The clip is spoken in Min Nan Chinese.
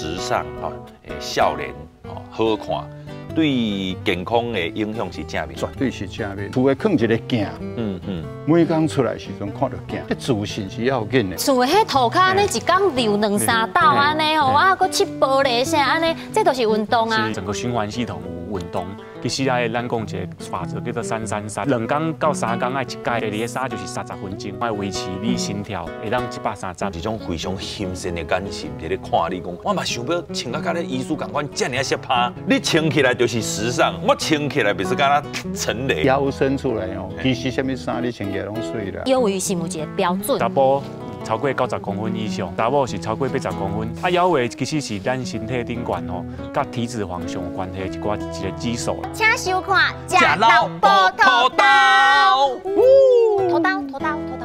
時尚吼，少年吼好看，對健康的影響是正面。絕對是正面。厝內囥一个鏡，每工出來時陣看著鏡，這自信是要緊的。厝的彼塗跤按呢，一工溜兩三斗按呢吼，啊，閣拭玻璃啥按呢，這都是運動啊。是整個循環系統有運動。其實啊，咱講一個法則叫做三三三，2工到3工愛一改，第二个三就是30分鐘，愛維持你心跳會當130。一種非常欣羨的眼神，佇咧看你講，我嘛想欲穿甲佮咧醫師仝款，遮爾仔攝拍，你穿起來就是時尚，我穿起來袂使敢若陳雷。腰身出來哦，其實啥物衫你穿起來攏媠啦。腰圍是有一個標準。查埔超過90公分以上，查某是超過80公分。啊，腰圍其實是咱身體頂懸吼，佮體脂肪上有關係一寡一個指數。請收看《食老無塗豆》。塗豆塗豆塗。